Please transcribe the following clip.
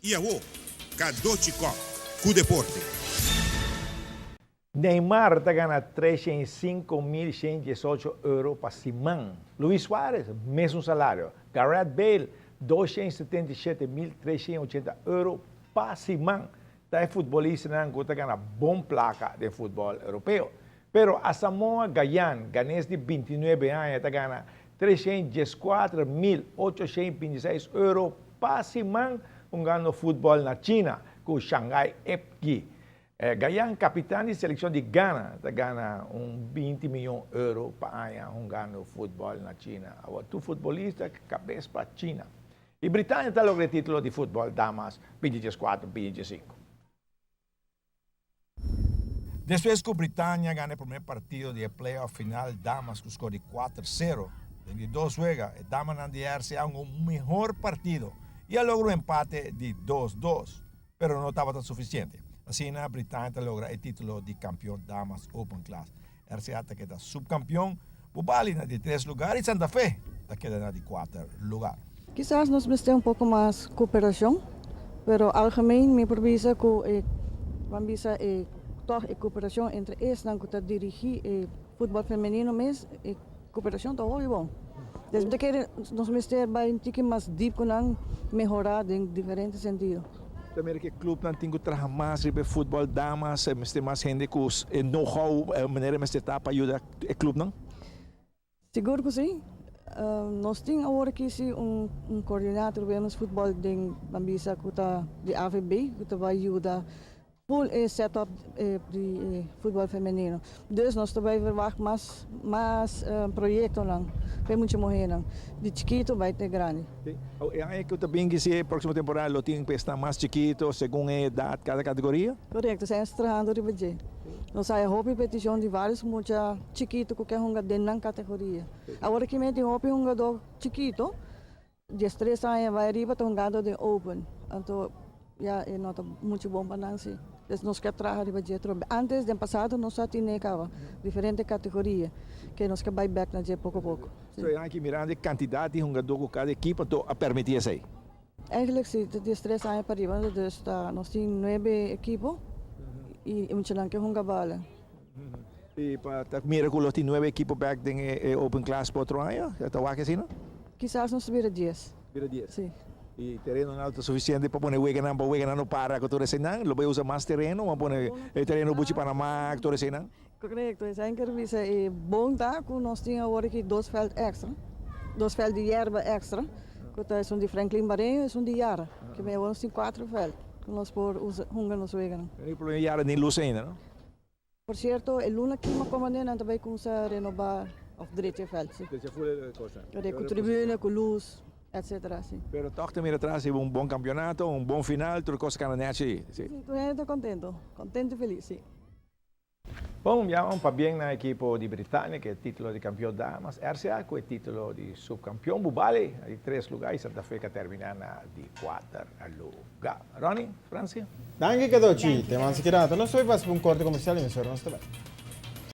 I awo, Cadochi Kock ku deporte. Neymar ta gana 305.118 euro pa siman. Luis Suarez, mesun salario. Gareth Bale, 277.380 euro pa siman. Ta e futbolistanan ku ta gana bon plaka den futbòl europeo. Pero Asamoah Gyan, ganes di 29 aña, ta gana 314.826 euro pa siman hungando futbòl na China ku Shanghai FC. Gyan, kapitan di selekshon di Ghana, ta gana un 20 miyon euro pa aña hungando futbòl na China. Awor tur futbolista kabes pa China. I Britania ta logra e titulo di futbòl damas 2014, 2015. Despues ku Britania gana e promé partido di e play-off final damas ku skor di 4-0, den di dos wega e damanan di RCA hunga un mihor partido i a logra un empate di 2-2, pero no tabata sufisiente. Asina Britania ta logra e titulo di kampion damas open class. RCA ta keda subkampion, Bubali na di tres lugar i Santa Fe ta keda na di kuater lugar. Kisas nos mester un poko mas koperashon, pero algemeen mi por bisa ku e ban bisa e tòg e koperashon entre esnan ku ta dirigí e futbòl femenino mes, e koperashon ta hopi bon. Des mi ta kere nos mester bai un tiki mas dip ku nan, mehorá den diferente sentido. Ta mira ku e klupnan tin ku traha mas riba e futbòl damas, mester mas hende ku e know-how manera mester ta pa yuda e klupnan? Sigur ku si. Nos tin awor aki si un coordinator women's football den ban bisa ku ta di AVB ku ta bai yuda full e set up di e futbol femenino. Dus nos ta bai verwagt mas mas proyectonan pa e mucha muhernan di chikito bai te grandi. E aña ku ta bin si e proximo temporada lo tin ku esnan mas chikito segun e edad kada kategoria? Korekto, esei nos ta trahando riba dje. Nos haya hopi petishon di varios mucha chikito ku ke hunga den nan kategoria. Awor aki mi tin hopi hungadó chikito, 13 aña bai ariba ta hungando den open. Anto ya e no ta muchu bon pa nan si. Des nos ke traha riba dje atrobe. Antes den pasado nos a tine kaba diferente kategoria ke nos ke bai bek na dje poko poko. So e aki mirando e kantidat di hungadó ku kada ekipo anto a permití esei? Eigenlijk si, ta 13 aña pa riba, dus ta nos tin nuebe ekipo y muchanan ke hunga bala. Y pa ta mira cu lo tin nuebe ekipo bek den e open class pa otro aña, ta wak asina? Kisas nos ta bira 10. Bira 10? Si. Y terenonan lo ta suficiente pa pone weganan, pa weganan no para cu tur eseinan? Lo bay usa mas tereno o a pone e tereno Buchi Panama cu tur eseinan? Correcto, esei kier bisa e bon ta cu nos tin awor aki dos veld extra, dos veld di yerba extra, cu ta esun di Franklin Bareño y esun di Yara, cu mi awor nos tin cuatro veld cu nos por usa hunga nos weganan. E único problema Yara ni luz ainda, no? Por cierto, e luna aki mi comandé nan ta bay cuminsa renoba of drecha e veld, si. Drecha full e cosnan. Correcto, cu tribuna, cu luz, etcetera, si. Pero toch ta mira atras riba un bon campeonato, un bon final, tur cos a cana nechi, si. Si, tur hende ta contento, contento y feliz, si. Bon, ya un pabien na ekipo di Britania ku e titulo di kampion damas, RCA ku e titulo di subkampion, Bubali na di tres luga i Santa Fe ku a termina na di kuater luga. Ronnie, Francia. Danki Cadochi, te mas aki rato. Nos ta bai pasa pa un korte komersial i mesora nos ta bai.